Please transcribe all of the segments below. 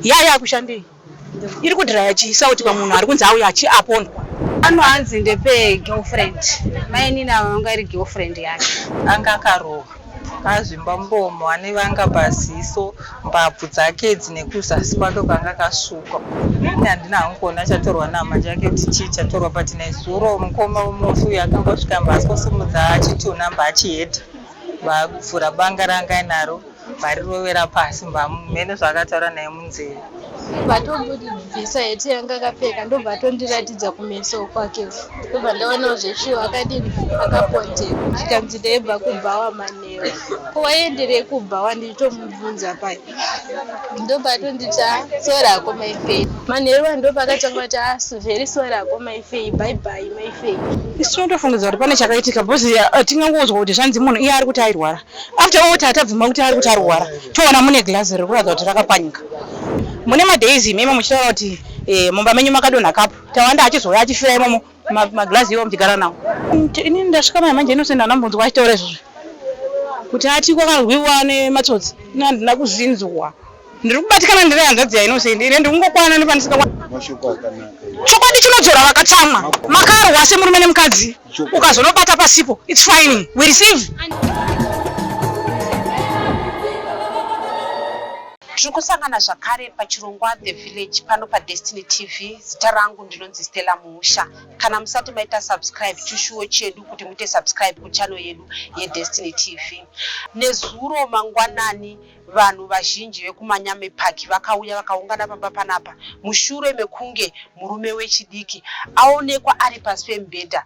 Ya yakushandei? Iri kudhiraya chii sauti pamunhu ari kunzi auya achi apondwa. Ano hanzi ndepe girlfriend. Mainini ava vanga iri girlfriend yake. Anga akarohwa akazvimba muromo ane vanga paziso mbabvu dzake idzi nekuzasi kwake kwanga akasukwa. Ini handina hangu kuona chatorwa nahama chake kuti chii chatorwa but nezuro mukoma wemufi uyu akangosvika mba asikosimudza chitunha mba achihedha vabvura banga raanga ainaro varirovera pasi mheno zvaakataura naye munzeve. Vatobudibvisa heti yanga akapfeka ndobva atondiratidza kumeso kwake ndobva ndaonawo zveshuwa akadini akapondeka zvikanzi ndaibva kubhawa manheru ko waienderei kubhawa ndichitomubvunza paya ndobva atonditi ah sorry hako maifei manheru aya ndopakatanga kuti ah very sorry hako maifei bye bye maifei Isu tinotofungidzira kuti pane chakaitika because eh, tingangoudzwa kuti zvanzi munhu iye ari kuti airwara. After all tatabvuma kuti ari kuti arwara. Toona mune glass riri kuratidza kuti rakapwanyika. Mune madays imimi muchitaura kuti eh, mumba menyu makadonha kapu. Tawanda achizouya achifira imomo maglass iwo muchigara nawo. Inini ndasvika mai manje Innocent andambonzwa achitaura izvozvo. Kuti ati kwakarwiwa nematsotsi. Ini handina kuzvinzwa. Ndiri kubatikana ndiri hanzvadzi yaInnocent ine ndiri kungokwana nepandisingakwana. Mashoko akanaka. Chokwadi chinodzora vakatsamwa. Makarwa semurume nemukadzi. Ukazonobata pasipo. It's fine. We receive. Tiri kusangana zvakare pachirongwa The Village pano paDestiny TV. Zita rangu ndinonzi Stella Muusha. Kana musati maita subscribe, chishuwo chedu kuti muite subscribe kuchannel yedu yeDestiny TV. Nezuro mangwanani Vanhu vazhinji vekuManyame Park vakauya vakaungana pamba panapa mushure mekunge murume wechidiki aonekwa ari pasi pemubhedha.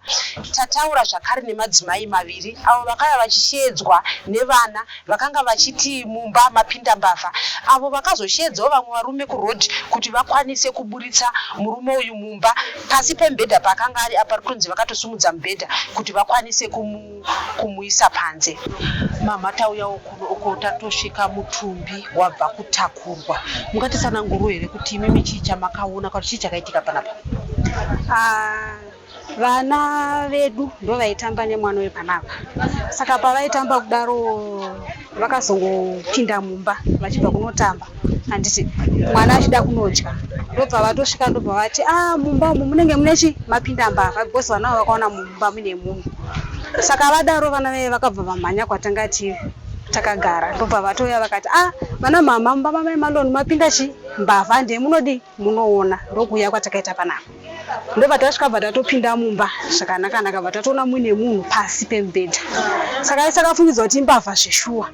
Tataura zvakare nemadzimai maviri avo vakauya vachisheedzwa nevana vakanga vachiti mumba mapinda mbavha avo vakazosheedzawo vamwe varume kuroad kuti vakwanise kuburitsa murume uyu mumba pasi pemubhedha paakanga ari apa rikunzi vakatosimudza mubhedha kuti vakwanise kumu kumuisa panze. Mhamha tauyawo kuno uko tatosvika mutumbi wabva kutakurwa. Mungatitsanangurwo here kuti imimi chii chamakaona kana kuti chii chakaitika panapa? Ah, vana vedu ndovaitamba nemwana uyu panapa saka pavaitamba kudaro vakazongopinda mumba vachibva kunotamba handiti mwana achida kunodya ndobva vatosvika ndobva vati ah mumba umu munenge mune chi mapinda mbavha because vana ava vakaona mumba mune munhu saka vadaro vana vaye vakabva vamhanya kwatanga tiri takagara ndobva vatouya vakati ah vana mhamha mumba mamai maloni mapinda chi mbavha ndiye munodii munoona ndokuuya kwatakaita panapa ndobva tasvika bva tatopinda mumba zvakanaka naka bva tatoona muine munhu pasi pemubhedha saka isu takafungidzwa kuti imbavha zveshuwa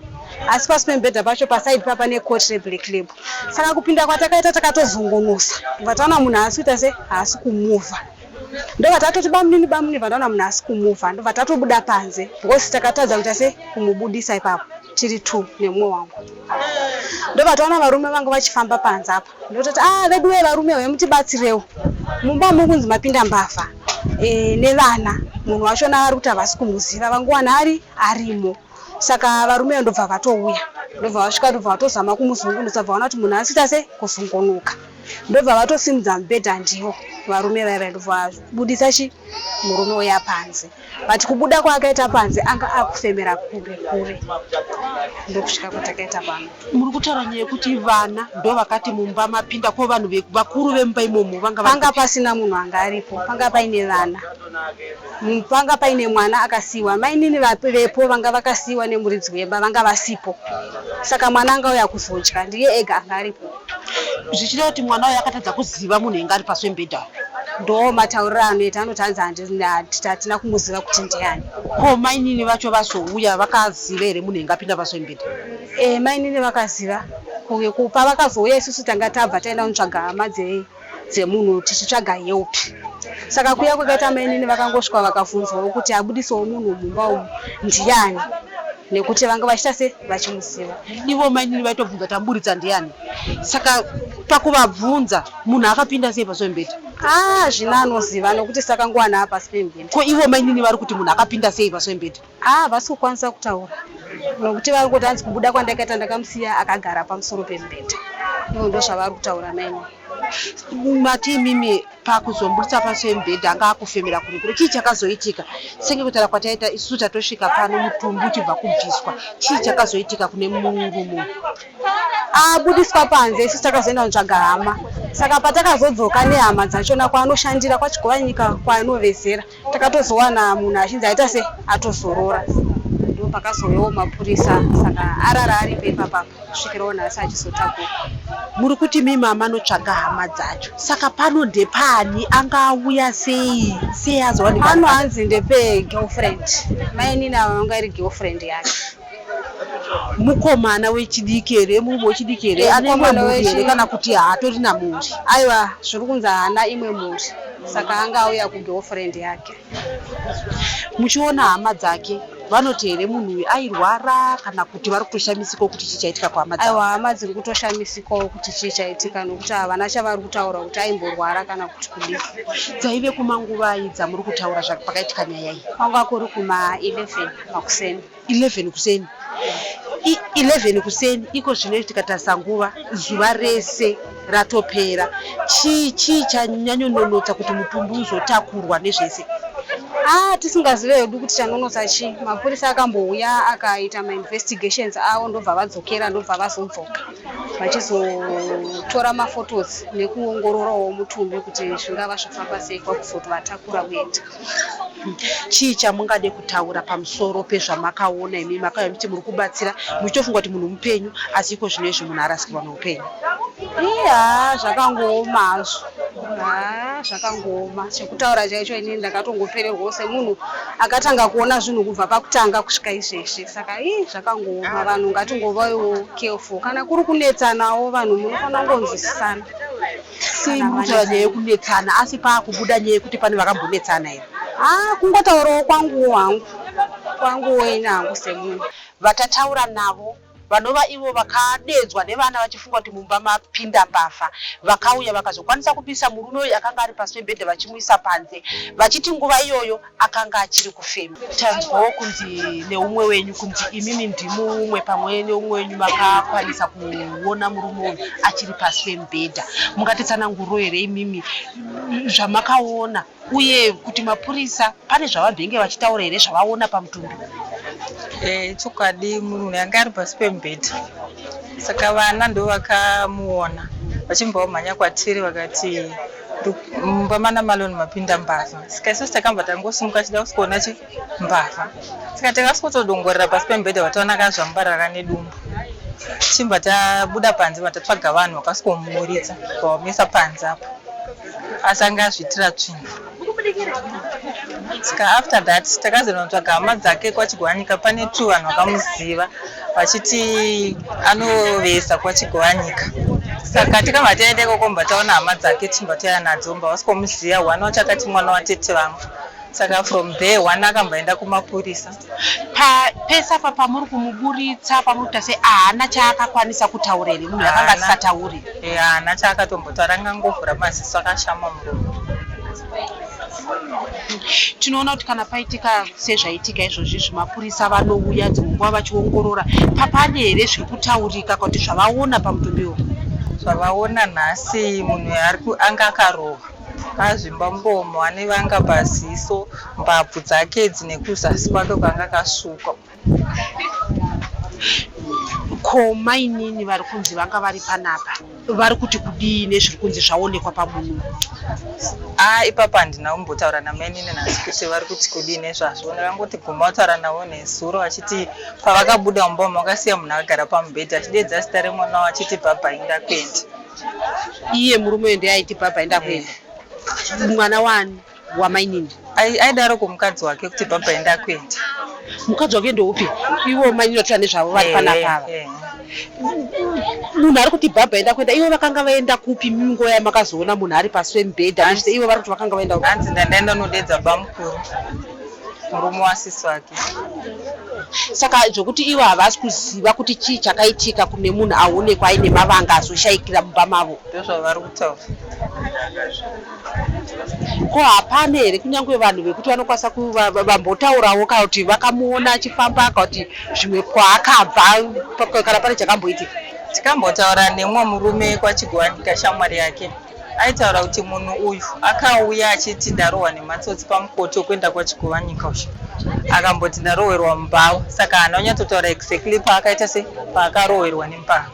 asi pasi pemubhedha pacho pasaidi pa pane court reblack label saka kupinda kwatakaita takatozungunusa bva taona munhu haasi kuita se haasi kumuvha ndobva tatoti bamunini bamunini bva taona munhu haasi kumuvha ndobva tatobuda panze because takatadza kuita se kumubudisa ipapo tiri two nemumwe wangu ndobva taona varume vanga vachifamba panze apa ndototi ah veduwe varume we mutibatsirewo mumba umu kunzi mapinda mbavha e, nevana munhu wachona vari kuti havasi kumuziva vangowana ari arimo saka varume ndobva vatouya ndobva vasvika ndobva vatozama kumuzungunutsa bva vaona kuti munhu asita se kuzungunuka ndobva vatosimudza mubhedha ndiwo varume vaya vaya ndobva vabudisa chi murume uya panze but kubuda kwaakaita panze anga akufemera kure kure ndokusvika kwatakaita pano. Muri kutaura nyaya yekuti vana ndovakati mumba mapinda ko vanhu vakuru vemumba imomo vanga panga pasina munhu anga aripo panga paine vana panga paine mwana akasiiwa mainini vepo vanga vakasiiwa nemuridzi wemba vanga vasipo saka mwana anga auya kuzodya ndiye ega anga aripo zvichida kuti mwana uyo akatadza kuziva munhu anga ari pasi pemubhedha ndo matauriro anoita anoti hanzi hatina kumuziva kuti ndiani ko mainini vacho vazouya vakaziva here munhu anga apinda pasi pemubhedha e, mainini vakaziva kupa vakazouya isusu tanga tabva taenda kunotsvaga hama dzemunhu tichitsvaga help saka kuya kwakaita mainini vakangosvika vakabvunzwawo kuti abudisawo munhu mumba umu ndiani nekuti vanga vachiita se vachimuziva ivo mainini vaitobvunza tamuburitsa ndiani saka pakuvabvunza munhu akapinda sei pasi pemubhedha ah zvina anoziva nokuti saka nguwana apasi pemubhedha ko ivo mainini vari kuti munhu akapinda sei pasi pemubhedha ah vasi kukwanisa kutaura nokuti vari kuti hanzi kubuda kwandakaita ndakamusiya akagara pamusoro pemubhedha ivo ndo zvavari kutaura mainini. Mati imimi pakuzomuburitsa pasi pemubhedha anga akufemera kure kure. Chii chakazoitika? Senge kutaura kwataita isusu tatosvika pano mutumbi uchibva kubviswa. Chii chakazoitika kune murume uyu? Abudiswa panze isu takazoenda kunotsvaga hama. Saka patakazodzoka nehama dzachona kwaanoshandira kwaChigovanyika kwaanovezera takatozowana munhu achinzi aita se atozorora. Ndopakazouyawo mapurisa saka arara aripo ipapapa kusvikirawo nhasi achizotakurwa. Muri kuti imi manotsvaga hama dzacho saka pano ndepani anga auya sei sei azowanikwa Pano hanzi ndepe girlfriend. Mainini ava vanga iri girlfriend yake. Mukomana wechidiki here murume wechidiki here ane imwe mhuri here kana kuti haatorina mhuri? Aiwa zviri kunzi haana imwe mhuri saka anga auya kugirlfriend yake. Muchiona hama dzake vanoti here munhu uyu airwara kana kuti vari kutoshamisikawo kuti chii chaitika kuhama dzavo? Aiwa hama dziri kutoshamisikawo kuti chii chaitika nokuti havana chavari kutaura kuti aimborwara kana kuti kudii. Dzaive kumanguvai dzamuri kutaura pakaitika nyaya iyi? Kwanga kuri kuma 11 makuseni. 11 kuseni. 11 kuseni iko zvino tikatarisa nguva zuva rese ratopera. Chii chii chanyanyononotsa kuti mutumbi uzotakurwa nezvese? Ah, tisingazive hedu kuti chanonotsa chii. Mapurisa akambouya akaita mainvestigations avo ndobva vadzokera ndobva vazodzoka vachizotora maphotos nekuongororawo mutumbi kuti zvingava zvafamba sei kwakuzotovatakura kuenda. Chii chamungade kutaura pamusoro pezvamakaona imi makauya muchiti muri kubatsira muchitofunga kuti munhu mupenyu asi iko zvino izvi munhu arasikirwa neupenyu? Ii haa zvakangooma hazvo. Haa zvakangooma. Chekutaura chaicho inini ndakatongopererwawo semunhu akatanga kuona zvinhu kubva pakutanga kusvika izvezvi. Saka ii zvakangooma vanhu ngatingovaiwo careful. Kana kuri kunetsanawo vanhu munofanira kungonzwisisana. Sei muri kutaura nyaya yekunetsana asi paakubuda nyaya yekuti pane vakambonetsana here? Haa kungotaurawo kwanguwo hangu. Kwanguwo ini hangu semunhu. Vatataura navo vanova ivo vakadeedzwa nevana vachifunga kuti mumba mapinda mbavha vakauya vakazokwanisa kubisa murume uyu akanga ari pasi pemubhedha vachimuisa panze vachiti nguva iyoyo akanga achiri kufema. Tanzwawo kunzi neumwe wenyu kunzi imimi ndimumwe pamwe neumwe wenyu makakwanisa kuona murume uyu achiri pasi pemubhedha. Mungatitsananguriro here imimi zvamakaona uye kuti mapurisa pane zvavambenge vachitaura here zvavaona pamutumbi? Eh, chokwadi munhu uyu anga ari pasi pemubhedha saka vana ndovakamuona vachibva vamhanya kwatiri vakati mumba mana Malon mapinda mbavha saka isusu takambva tangosimuka tichida kusvikoona chi mbavha saka takasvikotodongorera pasi pemubhedha vataona akazvambarara nedumbu tichibva tabuda panze vatatsvaga vanhu vakasvikomuburitsa vavamisa panze apa asi anga azviitira tsvina saka after that takazonotsvaga hama dzake kwachigwanyika pane two vanhu vakamuziva vachiti anovesa kwaChigowanyika saka tikabva taenda ikoko mba taona hama dzake tichibva tauya nadzo mba vasikomuziva one wacho akati mwana watete vangu saka from there one akamboenda kumapurisa Pa, pese apa pamuri kumuburitsa pamuri kuita sei haana chaakakwanisa kutaura here munhu akanga asisatauri eh, haana chaakatombotaura angangovhura maziso akashama muromo Tinoona kuti kana paitika sezvaitika izvozvi izvi mapurisa vanouya dzimwe nguva vachiongorora. Pane here zviri kutaurika kuti zvavaona pamutumbi uyu? Zvavaona nhasi munhu anga akarohwa azvimba muromo ane vanga paziso mbabvu dzake idzi nekuzasi kwake kwanga akasukwa. Ko mainini vari kunzi vanga vari panapa vari kuti kudii nezviri kunzi zvaonekwa pamunhu? Ah, ipapo handina kumbotaura namainini nhasi kuti vari kuti kudii nezvazvo. Ndakangoti guma kutaura navo nezuro vachiti pavakabuda mumba umu vakasiya munhu akagara pamubhedha achideedza zita remwana wavo achiti bhabhai ndakuenda. Iye murume uyu ndiye aiti bhabhai ndakuenda. Mwana waani? Wamainini. Aidaro kumukadzi wake kuti bhabha enda kuenda. Mukadzi wake ndoupi? Ivo mainini vatoita nezvavo vari panapa ava. Munhu ari kuti bhabha enda kuenda ivo vakanga vaenda kupi nguva yamakazoona munhu ari pasi pemubhedha nechite ivo vari kuti vakanga vaenda kupi? Hanzi ndandaenda nodedza bamukuru murume wasisi wake. Saka zvokuti ivo havasi kuziva kuti chii chakaitika kune munhu aonekwa aine mavanga azoshaikira mumba mavo. Ndozvavari kutaura. Ko hapana here kunyange vanhu vekuti vanokwanisa vambotaurawo kana kuti vakamuona achifamba kana kuti zvimwe kwaakabva kana pane chakamboitika? Tikambotaura nemumwe murume kwaChigowanyika shamwari yake. Aitaura kuti munhu uyu akauya achiti ndarohwa nematsotsi pamukoto wekuenda kwaChigovanyika uyu. Akamboti ndarohwerwa mubhawa saka haana kunyatsotaura exactly paakaita se paakarohwerwa nembama.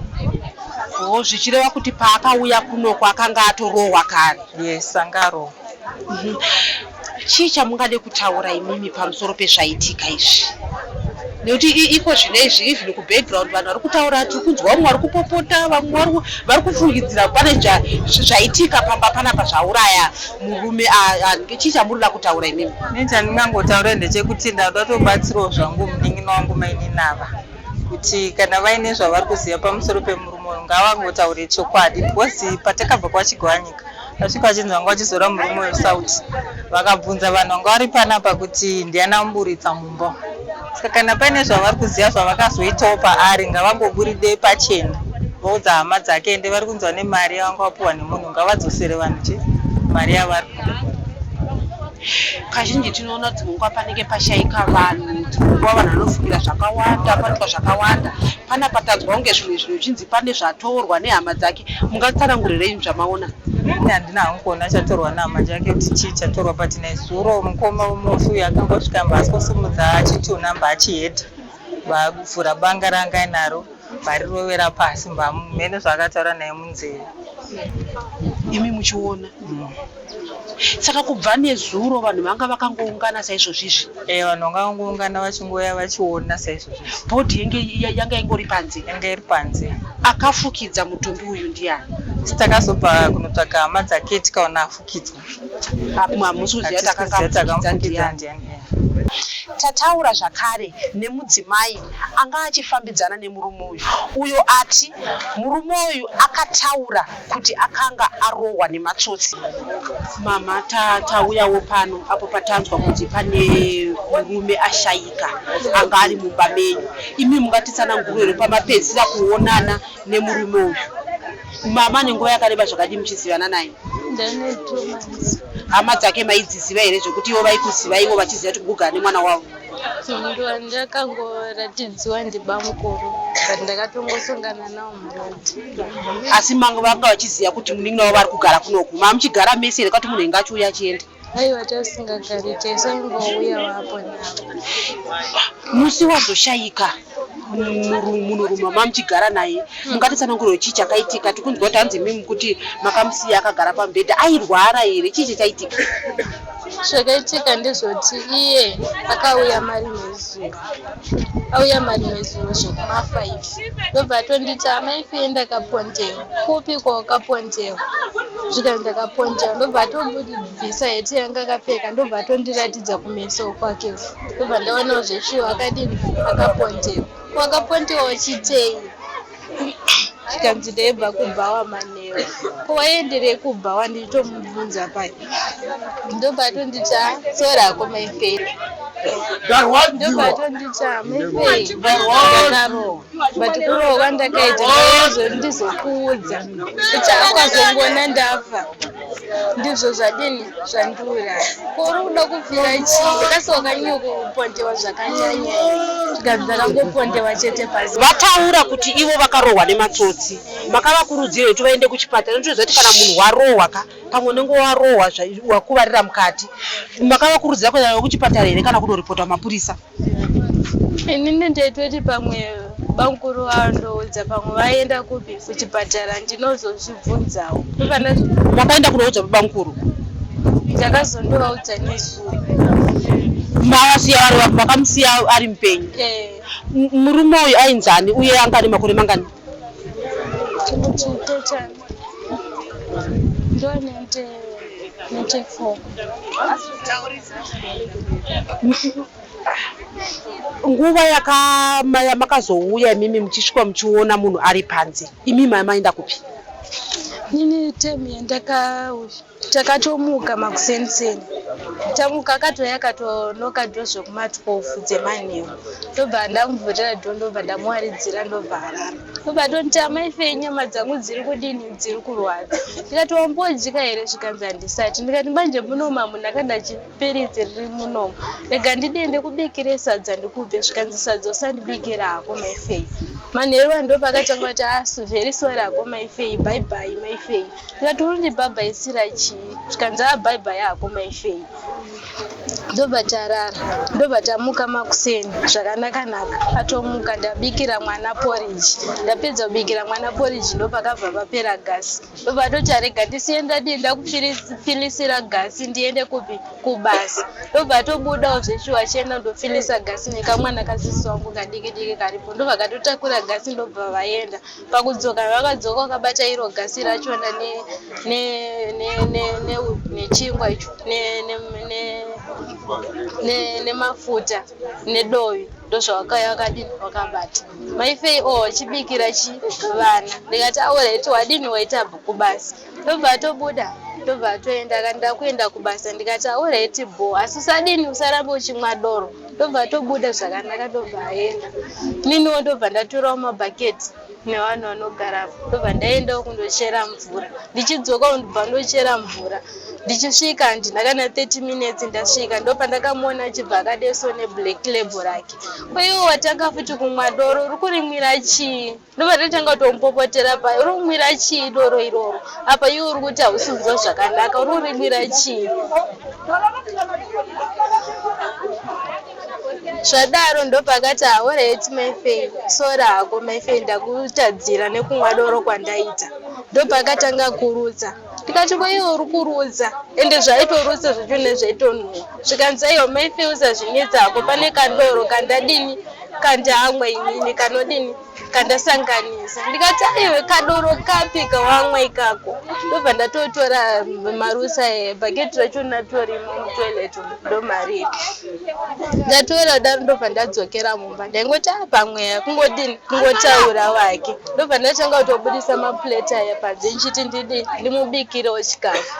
Oh, zvichireva kuti paakauya kunoku akanga atorohwa kare. Yes, anga arohwa. Chii chamungade kutaura imimi pamusoro pezvaitika izvi? Nekuti iko zvino izvi even kubackground vanhu vari kutaura, tiri kunzwa vamwe vari kupopota, vamwe vari kufungidzira pane zvaitika pamba panapa zvauraya murume. Chii chamuri kuda kutaura imimi? Ini chandingangotaura ndechekuti ndauda kutobatsirawo zvangu munin'ina wangu mainini ava kuti kana vaine zvavari kuziva pamusoro pemurume uyu ngavangotaure chokwadi because patakabva kwaChigwanyika Vasvika vachinzi vanga vachizora murume uyu sauti. Vakabvunza vanhu vanga vari panapa kuti ndiani amuburitsa mumba. Saka kana paine zvavari kuziva zvavakazoitawo paari ngavangoburide pachena voudza hama dzake ende vari kunzi vane mari yavanga vapuwa nemunhu ngavadzosere vanhu chi mari yavari kuda. Kazhinji tinoona dzimwe nguva panenge pashaika vanhu, dzimwe nguva vanhu vanofungira zvakawanda, panoitwa zvakawanda. Panapa tanzwa kunge zvimwe zvinhu zvichinzi pane zvatorwa nehama dzake. Mungatsanangurirei zvamaona? Ini handina hangu kuona chatorwa nehama dzake kuti chii chatorwa but nezuro mukoma wemufi uyu akangosvika mba asikosimudza chitunha mba achihedha vavhura banga raanga ainaro varirovera pasi mba mheno zvaakataura naye munzeve. Imi muchiona. Saka kubva nezuro vanhu vanga vakangoungana saizvozvizvi? Eh, vanhu vanga vangoungana vachingouya vachiona saizvozvizvi. Bhodhi yenge yanga ingori panze? Yanga iri panze. Akafukidza mutumbi uyu ndiani? Takazobva kunotsvaga hama dzake tikaona afukidzwa. Hamusi kuziva kuti akamufukidza ndiani? Tataura zvakare nemudzimai anga achifambidzana nemurume uyu, uyo ati murume uyu akataura kuti akanga arohwa nematsotsi. Mama, tauyawo pano apo patanzwa kunzi pane murume ashaika anga ari mumba menyu. Imi mungatitsanangurire here pamapedzisira kuonana nemurume uyu? Mama nenguva yakareba zvakadii muchizivana naye? Ndane 2 months. Hama dzake maidziziva here zvekuti ivo vaikuziva ivo vachiziva kuti kugara nemwana wavo? Ndakangoratidzwa ndibamukuru but ndakatongosangana nawo muroad. Asi manga vanga vachiziva kuti munin'ina wavo vari kugara kunoku. Mamuchigara mese here kwati munhu ainge achiuya achienda? Aiwa, tasingagari tese, ingouya wapo napo. Musi wazoshaika munhurume wamamuchigara naye, mungatitsanangurire chii chakaitika? Tikunzwa kuti hanzi imimi kuti makamusiya akagara pamubhedha, airwara here? Chii chachaitika? Zvakaitika ndezvoti iye akauya marimwe zuro, auya marimwe zuro zvekuma5, ndobva atonditi, "Amai Fiye, ndakapondewa." "Kupi kwawakapondewa?" Zvikanzi, "Ndakapondewa." Ndobva atobvisa heti yanga akapfeka, ndobva atondiratidza kumeso kwake, ndobva ndaonawo zveshuwa akadini, akapondewa. "Wakapondewa uchitei?" Zvikanzi, "Ndaibva kubhawa manheru." "Ko waienderei kubhawa?" Ndichitomubvunza pai, ndobva atonditi, "Sorry hako maifei." Ndobva atonditi, "Maifei, ndakarohwa, but kurohwa kwandakaita ndaizo ndizokuudza kuti akazongoona ndafa ndizvo zvadini zvandiuraya. Ko uri kuda kufira chii kasi wakanyanya kupondewa zvakanyanya?" Zvikanzi, "Ndakangopondewa chete pasi." Vataura kuti ivo vakarohwa nematsotsi. Makavakurudzira kuti vaende kuchipatara? Ndotoziva kuti kana munhu warohwa ka, pamwe unenge warohwa wakuvarira mukati. Makavakurudzira kuenda kuchipatara here kana kunoripota mapurisa? Inini ndaitoti pamwe bamukuru vandoudza, pamwe vaenda kupi, kuchipatara, ndinozozvibvunzawo. Ndopana Makaenda kunoudza babamukuru? Ndakazondovaudza nezuro. Mavasiya vari, makamusiya ari mupenyu? Eh. Murume uyu ainzani uye anga ane makore mangani? Kuti tochani ndo 94. Nguva yamakazouya imimi muchisvika muchiona munhu ari panze, imi maenda kupi? Nini time yandakauya, takatomuka makuseniseni. Tamuka akatouya akatonoka dho zvekuma 12 dzemanheru ndobva ndamuvhurira dho ndobva ndamuwaridzira ndobva arara. Ndobva atonditi amai Fei nyama dzangu dziri kudini dziri kurwadza. Ndikati wambodya here zvikanzi handisati. Ndikati manje munomu hamuna kana chipiritsi riri munomu rega ndidii ndikubikire sadza ndikupe zvikanzi sadza usandibikira hako mai Fei. Manheru aya ndopakatanga kuti ah very sorry hako mai Fei bye bye mai Fei. Ndikati uri kundibhabhaisira chii zvikanzi ah bye bye hako mai Fei. Ndobva tarara ndobva tamuka makuseni zvakanaka naka atomuka ndabikira mwana porridge ndapedza kubikira mwana porridge ndopakabva papera gasi ndobva atoti arega ndisiye ndadii ndakufilisira gasi ndiende kupi kubasa ndobva atobudawo zveshuwa achienda kundofilisa gasi nekamwana kasisi wangu kadiki diki karipo ndobva katotakura gasi ndobva vaenda Pakudzoka vakadzoka vakabata iro gasi rachona nechingwa icho nemafuta nedovi ndozvavakauya vakadini vakabata. Mai Fay oh vachibikira chi vana ndikati aoreti wadini waita kubasa ndobva atobuda ndobva atoenda akati ndakuenda kubasa ndikati aoreti bho asi usadini usarambe uchimwa doro ndobva atobuda zvakanaka ndobva aenda niniwo ndobva ndatorawo mabhaketi nevanhu vanogarapo ndobva ndaendawo kundochera mvura ndichidzoka ndobva ndochera mvura ndichisvika handina kana 30 minutes ndasvika ndopandakamuona achibva akadeso neblack label rake kweiwo watanga futi kumwa doro uri kurimwira chii ndobva ndatanga kutomupopotera paya uri kumwira chii doro iroro apa iwe uri kuti hausi kunzwa zvakanaka uri kurimwira chii zvadaro ndopakati haoreti maifei sora hako maifei ndakutadzira nekumwa doro kwandaita ndopakatanga kurutsa ndikati ko iwe uri kurutsa ende zvaitorutsa zvacho nezvaitonhuwa zvikanzi aiwa maifei usazvinetsa hako pane kadoro kandadini kandamwa inini kanodini kandasanganisa ndikati aiwe kadoro kapi kawamwa ikako ndobva ndatotora marusa bhaketi racho natorimo mutoilet ndomariri ndatora daro ndobva ndadzokera mumba ndaingoti ah, pamwe kungodini kungotaura wake ndobva ndatanga kutobudisa maplate aya panze ndichiti ndidi ndimubikirewo chikafu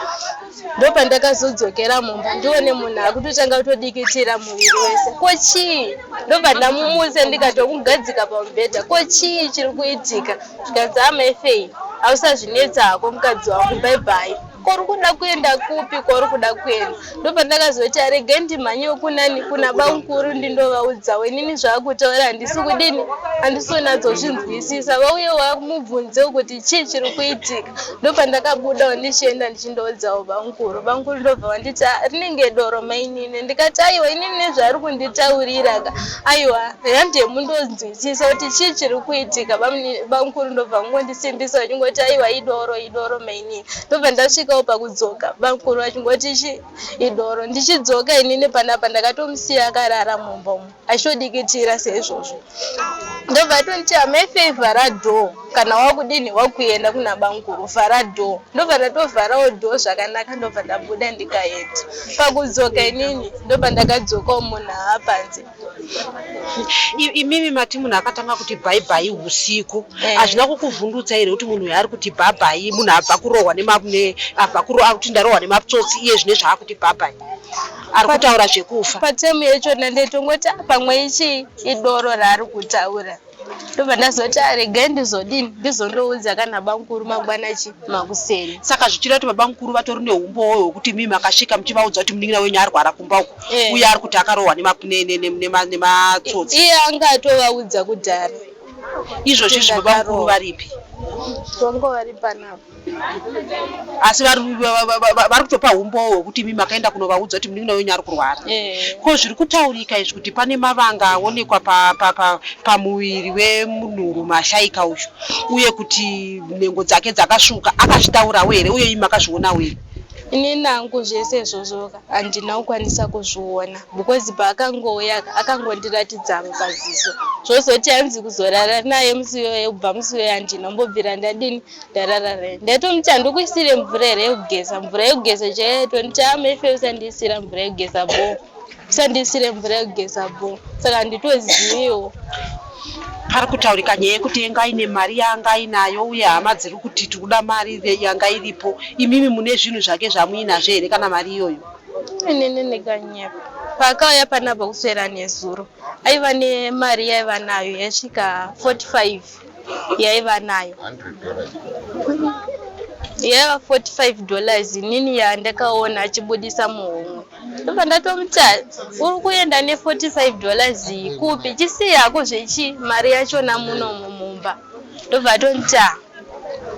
Ndopandakazodzokera mumba ndione munhu akutotanga kutodikitira muviri wese. Ko chii? Ndobva ndamumutsa ndikatomugadzika pamubhedha. Ko chii chiri kuitika? Zvikanzi amai Fei, hausazvinetsa hako mukadzi wangu bye bye. Ko uri kuda kuenda kupi kwauri kuda kuenda? Ndopandakazoti aregai ndimhanyewo kunani kuna bamukuru ndindovaudzawo inini zvaakutaura handisi kudini handisi kunatsozvinzwisisa vauye vamubvunzewo kuti chii chiri kuitika. Ndopandakabudawo ndichienda ndichindoudzawo bamukuru. Bamukuru ndobva vanditi ah, rinenge doro mainini. Ndikati aiwa inini nezvaari kunditaurira ka aiwa hande mundonzwisisa kuti chii chiri kuitika. Bamukuru ndobva vangondisimbisa vachingoti aiwa idoro idoro mainini. Ndobva ndasvikawo pakudzoka bamukuru vachingoti chi idoro. Ndichidzoka inini panapa ndakatomusiya akarara mumba umu. Achitodikitira seizvozvo ndobva atonditi amai fei vhara door kana wakudini wakuenda kuna bamkuru vhara door ndobva ndatovharawo door zvakanaka ndobva ndabuda ndikaenda pakudzoka inini ndobva ndakadzokawo munhu aapanze Imimi mati munhu akatanga kuti bhaibhai usiku eh. hazvina kukuvhundutsa here kuti munhu uyu ari kuti bhabhai munhu abva kurohwa abva kuti ndarohwa nematsotsi iye zvine zvaakuti bhabhai ari kutaura zvekufa patemu yachona ndaitongoti ah, pamwe ichi idoro raari kutaura ndobva ndazoti aregai ah, ndizodini ndizondoudza kana bamukuru mangwana chi makuseni saka zvichireva kuti babamukuru vatori neumbowo hwekuti imimi makasvika muchivaudza kuti munin'ina wenyu arwara kumba uku eh. uye ari kuti akarohwa nematsotsi iye anga atovaudza kudhara izvozvi izvi babamukuru varipi vanga vari panapa asi vari kutopa umbowo hwekuti imi makaenda kunovaudza kuti munin'ina wenyu ari kurwara eh. ko zviri kutaurika izvi kuti pane mavanga aonekwa pamuviri wemunhurume ashaika uyu uye kuti nhengo dzake dzakasvuka akazvitaurawo here uye imi makazvionawo here Ini nangu zvese izvozvo handina kukwanisa kuzviona because paakangouya akangondiratidza paziso zvozoti hanzi kuzorara naye musi iyoyo kubva musi iyoyo handina kumbobvira ndadini ndarara naye ndaitomuti handikuisire mvura here yekugeza mvura yekugeza chaiyo aitonditi amefe ah, usandiisira mvura yekugeza bho usandiisire mvura yekugeza bho saka handitoziviwo pari kutaurika nyaya yekuti yanga aine mari yaanga ainayo uye hama dziri kuti tikuda mari yanga iripo imimi mune zvinhu zvake zvamuinazvo here kana mari iyoyo? Inini ndikanyepa. Paakauya panapa kuswera nezuro aiva nemari yaiva nayo yaisvika 45 yaiva nayo yaiva 45 dollars inini yandakaona achibudisa muhomwe ndobva ndatomuti uri kuenda ne 45 dollars iyi kupi chisiyako zvechi mari yachona munomu mumba ndobva atonditi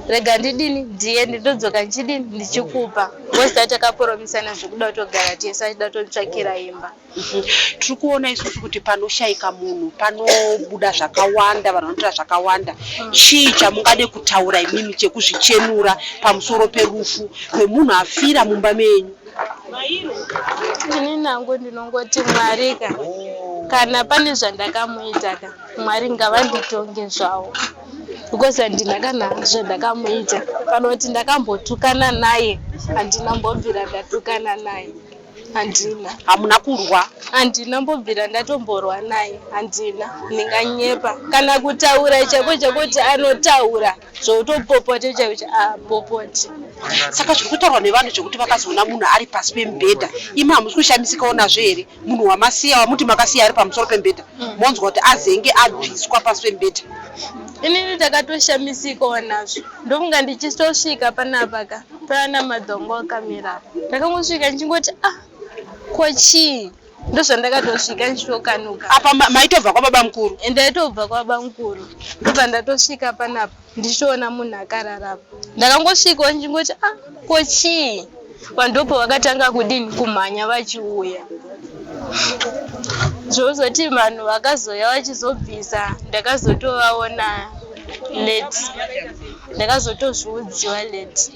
rega ndidini ndiende ndodzoka ndichidini ndichikupa because tatakapromisana zvekuda kutogara tese achida kutonditsvakira imba Tiri kuona isusu kuti panoshaika munhu panobuda zvakawanda, vanhu vanotaura zvakawanda. Chii chamungade kutaura imimi chekuzvichenura pamusoro perufu rwemunhu afira mumba menyu? Ini nangu ndinongoti Mwari ka kana pane zvandakamuita ka Mwari ngavanditonge zvavo because handina kana zvandakamuita kana kuti ndakambotukana naye handina mbobvira ndatukana naye handina. Hamuna kurwa? Handina mbobvira ndatomborwa naye handina ndinganyepa kana kutaura chako chekuti anotaura zvautopopote chaicho chaapopoti. Saka zviri kutaurwa nevanhu zvekuti vakazoona munhu ari pasi pemubhedha imi hamusi kushamisikawo nazvo here? Munhu wamasiya wamuti makasiya ari pamusoro pemubhedha monzwa kuti azenge abviswa pasi pemubhedha. Inini ndakatoshamisikawo nazvo ndofunga ndichitosvika panapa ka pana madhongo akamira apa ndakangosvika ndichingoti ah ko chii ndozvandakatosvika ndichitokanuka apa maitobva kwababa mukuru ndaitobva kwababa mukuru ndobva ndatosvika panapa ndichitoona munhu akarara apa ndakangosvikawo ndichingoti ah ko chii vandopo vakatanga kudini kumhanya vachiuya zvozoti vanhu vakazouya vachizobvisa ndakazotovaona late ndakazotozviudziwa late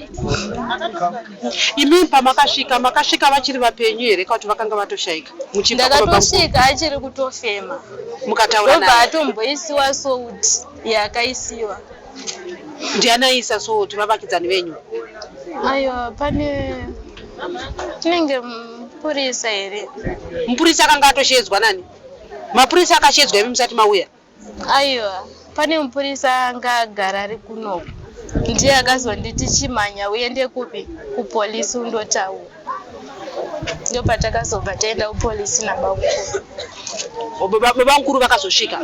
Imi pamakasvika makasvika vachiri vapenyu here kana kuti vakanga vatoshaika? Muchibva kwababa mukuru Ndakatosvika achiri kutofema mukataura ndobva naye. atomboisiwa salt yakaisiwa. Ndiani aiisa salt vavakidzani venyu? Aiwa pane tinenge mupurisa here? Mupurisa akanga atosheedzwa nani? Mapurisa akasheedzwa imi musati mauya? Aiwa pane mupurisa anga agara ari kunoku ndiye akazonditi chimhanya uende kupi kupolisi undotaura ndopatakazobva taenda kupolisi nabamukuru. Babamukuru vakazosvika?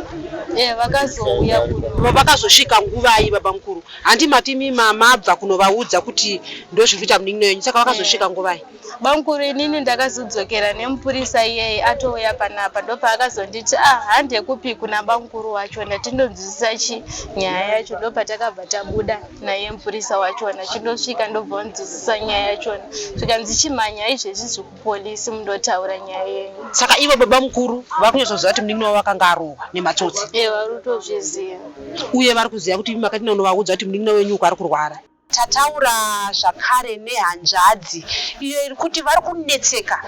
Eh, vakazouya kuno. Vakazosvika nguvai babamukuru? Handi mati imi mabva kunovaudza kuti ndozviri kuita munin'ina wenyu saka vakazosvika nguvai? Bamkuru inini ndakazodzokera nemupurisa iyeye atouya panapa ndopaakazonditi ah hande kupi kuna bamkuru wachona tindonzwisisa chi nyaya yacho ndopatakabva tabuda naye mupurisa wachona chindosvika ndobva onzwisisa nyaya yachona zvikanzi chimhanya izvezvi zvikupolisi mundotaura nyaya yenyu. Saka ivo babamukuru vakunyatsoziva kuti munin'ina wavo akanga arohwa nematsotsi? Ee varikutozviziva. Uye varikuziva kuti imi makati nonovaudza kuti munin'ina wenyu uko ari kurwara? Tataura zvakare nehanzvadzi iyo iri kuti vari kunetseka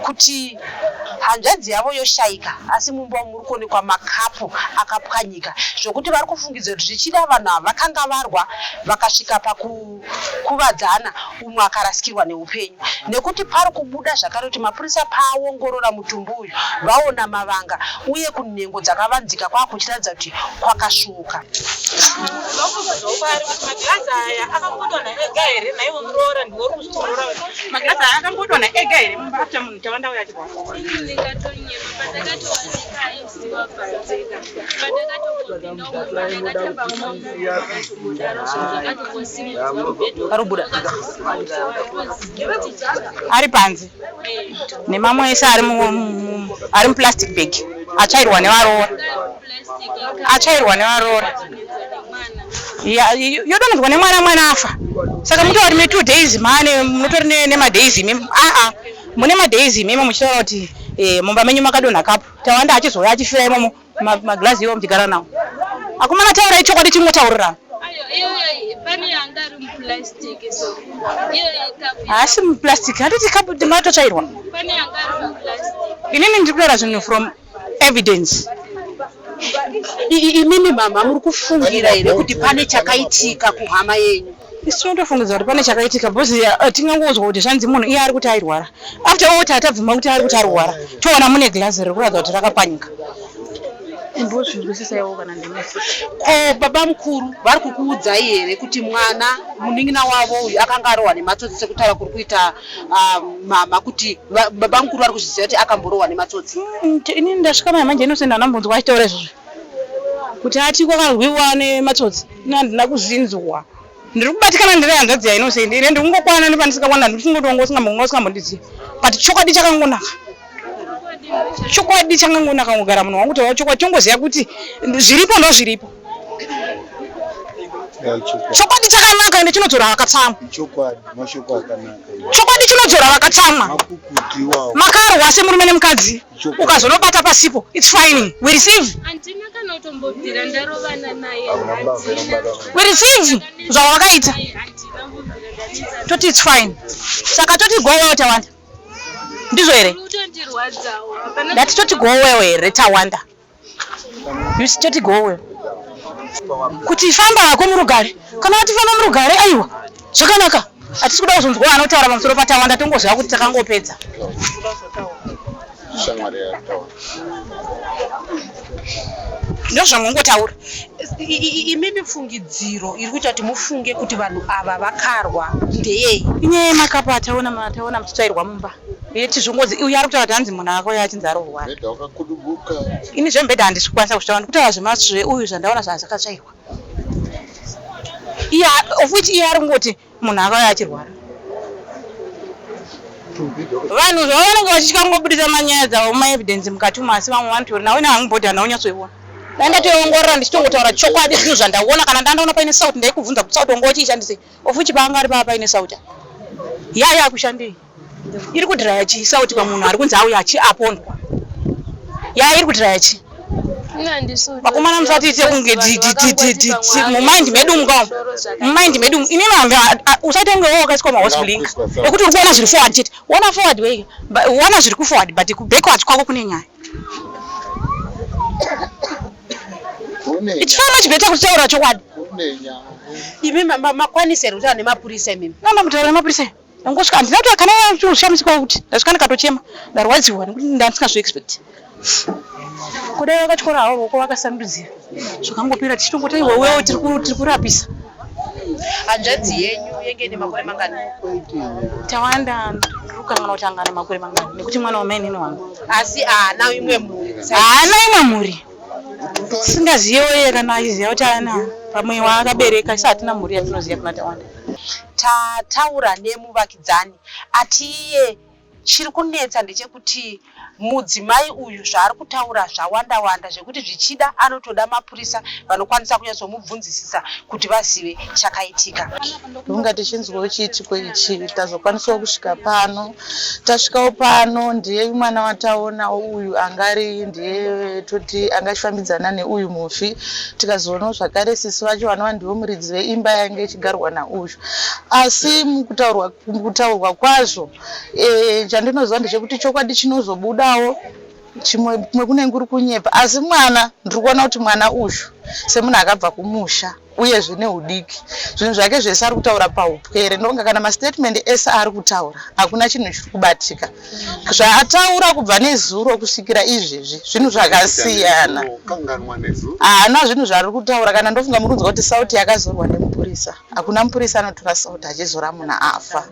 kuti hanzvadzi yavo yoshaika asi mumba umu muri kuonekwa makapu akapwanyika zvokuti vari kufungidzira kuti zvichida vanhu ava vakanga varwa vakasvika pakukuvadzana umwe akarasikirwa neupenyu nekuti pari kubuda zvakare kuti mapurisa paaongorora mutumbi uyu vaona mavanga uye kunhengo dzakavanzika kwakuchiratidza kuti kwakasvuuka. Magirazi aya akangodonha ega here naivo muroora ndiwo uri kuzviroora magirazi aya akangodonha ega here mumba after munhu tawanda uya achirwara Parubuda ari panze nemamwe ese ari ari muplastic bag atsvairwa nevaroora atsvairwa nevaroora yodonhedzwa nemwana mwana afa saka mutori ne two days mane munotori nemadays imi aa mune madays imimi muchitaura kuti eh, mumba menyu makadonha kapu tawanda achizouya achifira imomo maglazi iwo muchigara nawo akomana taurai chokwadi chingotaurirana haasi muplastic handiti kapu matotsvairwa inini ndiri kutaura zvinhu from evidence. Imimi mhamha muri kufungira here kuti pane chakaitika kuhama yenyu? Isu tinotofungidzira kuti pane chakaitika because eh, tingangoudzwa kuti zvanzi munhu iye ari kuti airwara. After all tatabvuma kuti ari kuti arwara. Toona mune glass riri kuratidza kuti rakapwanyika. Imbozvinzwisisaiwo kana ndimi. Ko baba mukuru vari kukuudzai here kuti mwana munin'ina wavo uyu akanga arohwa nematsotsi sekutaura kuri kuita mama kuti baba mukuru vari kuzviziva kuti akamborohwa nematsotsi? Inini ndasvika mai manje Innocent handambonzwa achitaura izvozvo kuti ati kwakarwiwa nematsotsi. Ini handina kuzvinzwa. Ndiri kubatikana ndiri hanzvadzi yaInnocent. Ini ndiri kungokwana nepandisingakwana ndiri kungotonga usingambonga usingambondizivi. But chokwadi chakangonaka. Chokwadi chakangonaka kungogara munhu wangu taura chokwadi tongoziva kuti zviripo ndozviripo. Chokwadi chakanaka ende chinodzora vakatsamwa. Chokwadi, mashoko akanaka. Chokwadi chinodzora vakatsamwa. Makukutu iwawo. Makarwa semurume nemukadzi ukazonobata pasipo it's fine we receive. Handina kana kutombobvira ndarovana naye. We receive zvawakaita. Toti it's fine. Saka toti go well Tawanda. Ndizvo here? Ndati toti go well here Tawanda. You see toti go well. Kuti famba hako murugare. Kana wati famba murugare aiwa. Zvakanaka. Hatisi kuda kuzonzwa anotaura pamusoro paTawanda tongoziva kuti takangopedza. Shamwari yaTawanda. Ndozvamungotaura. Imimi fungidziro iri kuita kuti mufunge kuti vanhu ava vakarwa ndeyei? Inyaya yemakapa ataona ataona muchitsvairwa mumba. Yeti zvongozi uyu ari kutaura kuti hanzi munhu akauya achinzi arorwara. Mubhedha wakakudubuka. Ini zvemubhedha handisi kukwanisa kuzvitaura ndikutaura zvemasve uyu zvandaona zvazvakatsvairwa. Iye of which iye ari kungoti munhu akauya achirwara. Vanhu zvavanenge vachitya kungobudisa manyaya dzavo maevidence mukati umu asi vamwe vanotori nawo ini hangu bhodhi handina kunyatsoiona. Dai ndatoiongorora ndichitongotaura chokwadi zvinhu zvandaona kana ndandaona paine sauti ndaikubvunza kuti sauti wanga uchiishandisei of which paanga ari paa paine sauti yaya akushandei. Iri kudhiraya chii sauti pamunhu ari kunzi auya achi apondwa. Ya iri kudhiraya chii? Vakomana musatiite kunge mumind medu muka mumind medu inini usaite kunge wewe wakaiswa mahorse blink ekuti uri kuona zviri forward chete ona forward wega ona zviri kuforward but kubackwards kwako kune nyaya. It's so much better kutaura chokwadi. Imi makwanisa here kutaura nemapurisa imimi? Namba mutaura nemapurisa. Ndangosvika handina kuti kana kushamisika kuti ndasvika ndikatochema ndarwadziwa nekuti ndandisingazvi expect. Kudai vakatyora havo ruoko vakasandudzira zvakangopera tichitongoti aiwa wewe tiri kurapisa. Hanzvadzi yenyu yenge ine makore mangani? Tawanda ndiri kukanganwa kuti anga ane makore mangani nekuti mwana wamainini wangu. Asi haana imwe mhuri. Haana imwe mhuri. Tisingaziyewo iye kana achiziva kuti ana pamwe waakabereka isu hatina mhuri yatinoziva kuna Tawanda. Tataura nemuvakidzani ati iye chiri kunetsa ndechekuti mudzimai uyu zvaari kutaura zvawanda wanda zvekuti zvichida anotoda mapurisa vanokwanisa kunyatsomubvunzisisa kuti vazive chakaitika. Ndofunga tichinzwawo chiitiko ichi tazokwanisawo kusvika pano. Tasvikawo pano ndiye mwana wataonawo uyu angari ndiye toti angachifambidzana neuyu mufi. Tikazoonawo zvakare sisi vacho vanova ndivo muridzi veimba yainge ichigarwa nauyu. Asi mukutaurwa mukutaurwa kwazvo e, chandinoziva ndechekuti chokwadi chinozobudawo chimwe kumwe kunenge kuri kunyepa asi mwana ndiri kuona kuti mwana uyu semunhu akabva kumusha uyezve nehudiki zvinhu zvake zvese ari kutaura paupwere ndonga kana mastatement ese aari kutaura hakuna chinhu chiri kubatika zvaataura kubva nezuro kusvikira izvezvi zvinhu zvakasiyana haana zvinhu zvaari kutaura kana ndofunga muri kunzwa kuti sauti yakazorwa nemupurisa hakuna mupurisa anotora sauti achizora munhu afa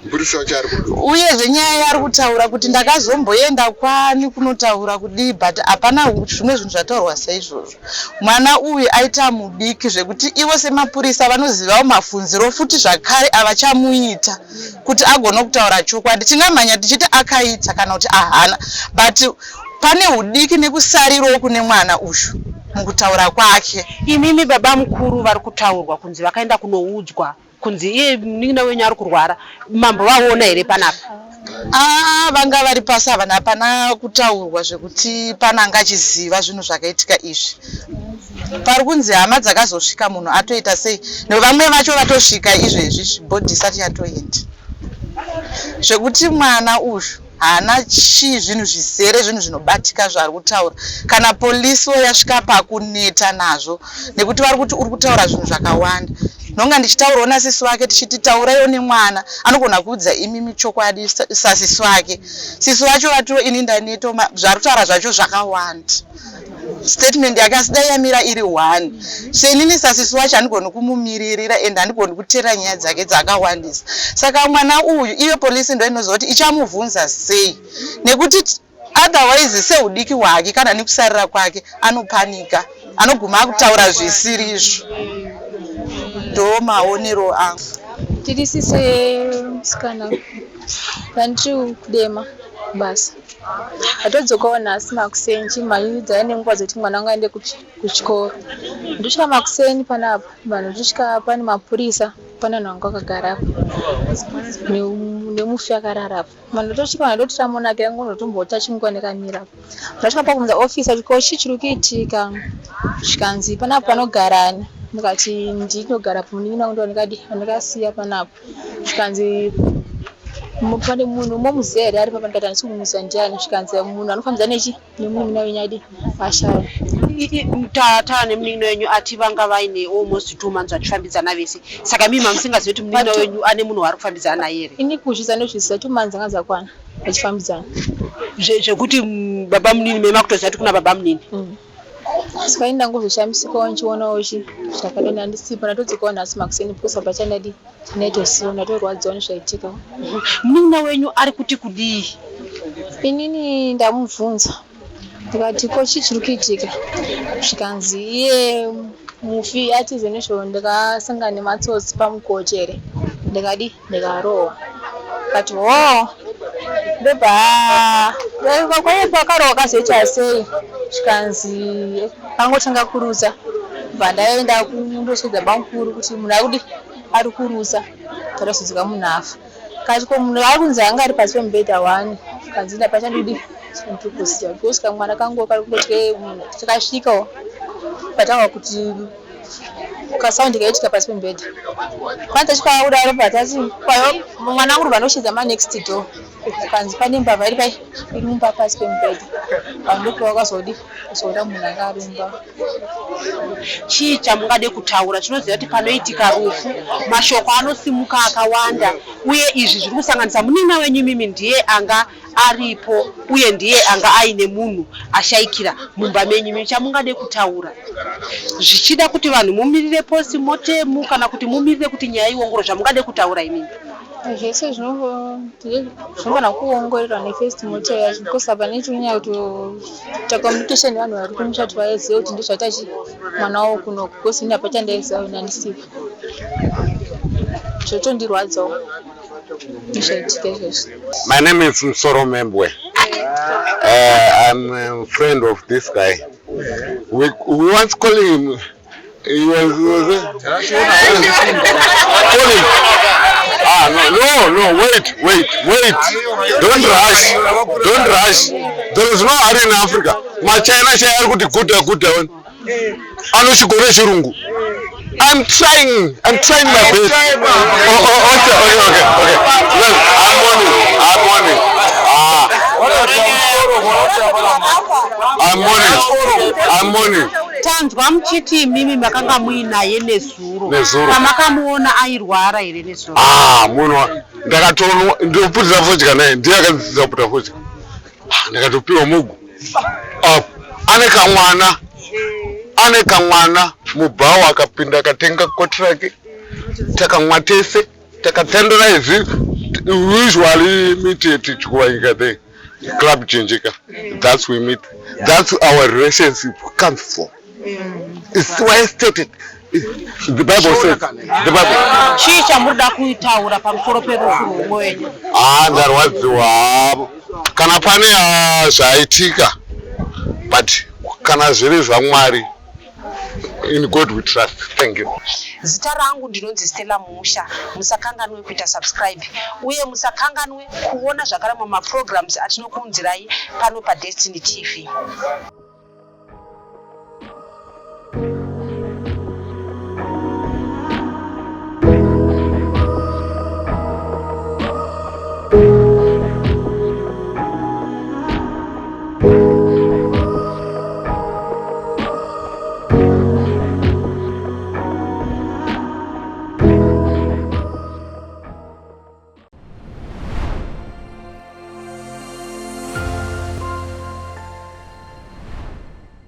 Mupurisa wacho ari kupi? Uyezve nyaya yaari kutaura kuti ndakazomboenda kwani kunotaura kudii but hapana zvimwe zvinhu zvataurwa saizvozvo. Mwana uyu aita mudiki zvekuti ivo semapurisa vanozivawo mafunziro futi zvakare avachamuita kuti agone kutaura chokwadi. Tingamhanya tichiti akaita kana kuti ahana but pane hudiki nekusarirawo kune mwana uyu mukutaura kwake. Imimi babamukuru vari kutaurwa kunzi vakaenda kunoudzwa kunzi iye munin'ina wenyu ari kurwara mambo vaona here panapa Ah, vanga vari pasi havana hapana kutaurwa zvekuti pana anga achiziva zvinhu zvakaitika izvi pari kunzi hama dzakazosvika munhu atoita sei nevamwe vacho vatosvika izvezvi bhodhi isati yatoenda zvekuti mwana uyu Haana chii zvinhu zvizere zvinhu zvinobatika zvaari kutaura. Kana police wo yasvika pakuneta nazvo nekuti vari kuti uri kutaura zvinhu zvakawanda. Ndonga ndichitaurawo nasisi wake tichiti tauraiwo nemwana anogona kuudza imimi chokwadi sasisi wake. Sisi vacho vatiwo ini ndaneta zvaari kutaura zvacho zvakawanda. Statement yake asi dai yamira iri one. So inini sasisi wacho handigoni kumumiririra and handigoni kuteerera nyaya dzake dzakawandisa. Saka mwana uyu iyo police ndo inoziva kuti ichamuvhunza sei nekuti otherwise sehudiki hwake kana nekusarira kwake anopanika anoguma akutaura zvisirizvo. Ndo maonero angu. Tiri sisi musikana vandiri kudema kubasa. Ndatodzokawo nhasi makuseni chimhanyudzai nenguva dzekuti mwana wangu aende kuchikoro. Ndosvika makuseni panapa vanhu ndosvika pane mapurisa pane vanhu vanga vakagara apa nemufi akarara apa. Vanhu ndotosvika vanhu ndoti tamunakira ngonotombota chinguva ndakamira apa. Ndasvika pakubvunza officer kuti ko chii chiri kuitika zvikanzi panapa panogara ani ndikati ndinogara munin'ina wangu ndowandikadii wandakasiya panapa. Zvikanzi pane munhu momuziva here ari papa ndikati handisi kumuziva ndiani zvikanzi munhu anofambidzana nechi nemunin'ina wenyu adi ashaya. Tata nemunin'ina wenyu ati vanga vaine almost 2 months vachifambidzana vese, saka mii mamusingazivi kuti munin'ina wenyu ane munhu waari kufambidzana naye here? Ini kuzvisa ndozvisiza 2 months anga dzakwana vachifambidzana. Zvekuti baba munini memakutoziva kuti kuna baba munini? Saka ini ndangozoshamisikawo ndichionawo chi zvakadai ndandisipo ndatodzokawo nhasi makuseni because apa chandadi chandaitosiwa ndatorwadziwa nezvaitika. Munin'ina wenyu ari kuti kudii? Inini ndamubvunza ndikati ko chii chiri kuitika zvikanzi iye mufi atize nezvo ndakasangana nematsotsi pamukoto here ndikadi ndikarohwa kati hoo ndobva kwaye pakarohwa kazoita sei zvikanzi angotanga kurutsa bva ndaenda kundosvedza bamukuru kuti munhu akudi ari kurutsa tatozodzoka munhu afa kati ko munhu ari kunzi anga ari pasi pemubhedha one kanzi ndapachandidi chandiri kuziva because kamwana kangu kari kungotye munhu takasvikawo patanga kuti kasaundi kaitika pasi pemubhedha kwanzi tasvika kudaro patati mwana wangu vanoshedza manext door kanzi pane mbavha iri pai iri mumba pasi pemubhedha vanhu ndopavakazodi kuzoona munhu anga ari mumba. Chii chamungade kutaura? Tinoziva kuti panoitika rufu mashoko anosimuka akawanda, uye izvi zviri kusanganisa munin'ina wenyu imimi ndiye anga aripo uye ndiye anga aine munhu ashayikira mumba menyu imimi. Chamungade kutaura zvichida kuti vanhu mumirire post mortem kana kuti mumirire kuti nyaya iongororwe, zvamungade kutaura imimi? Zvese zvinofanira kuongororwa nepost mortem yacho because apa nechinyaya kutoita communication nevanhu vari kumusha kuti vazive kuti ndozvaita chi mwana wavo kunoku because ini hapachandaiziva ini handisipo zvotondirwadzawo nezvaitika izvozvo. My name is Msoro Membwe. I'm a friend of this guy. We once call him. He was call him. Ah, no, wait, wait, wait. Don't rush. Don't rush. There is no hurry in Africa. Machina chaya ari kuti guda guda wani. Anochigona chirungu. I'm trying my best. Oh, okay. Well, I'm on it. I'm on it. Ah. I'm on it. I'm on it. Tanzwa muchiti imimi makanga muinaye nezuro. Nezuro. Pamakamuona airwara here nezuro? Ah, munhu ndakatoona ndoputira fodya naye ndiye akandidzidzisa kuputa fodya. Ah, ndakatopiwa mugu. Ah, ane kamwana. Ane kamwana mubhawa akapinda akatenga koti rake. Takamwa tese takatandara izvi. We usually meet at Chikuwanyika there. Club Chenjeka. That's we meet. That's our relationship comes from. It's why I stated. The Bible says, the Bible. Chii chamurida kutaura pamusoro perufu rwumwe wenyu? Ah, ndarwadziwa havo. Kana pane zvaitika, but kana zviri zvaMwari, in God we trust. Thank you. Zita rangu ndinonzi Stella Musha. Musakanganwe kuita subscribe uye musakanganwe kuona zvakare mamwe maprograms atinokuunzirai pano paDestiny TV.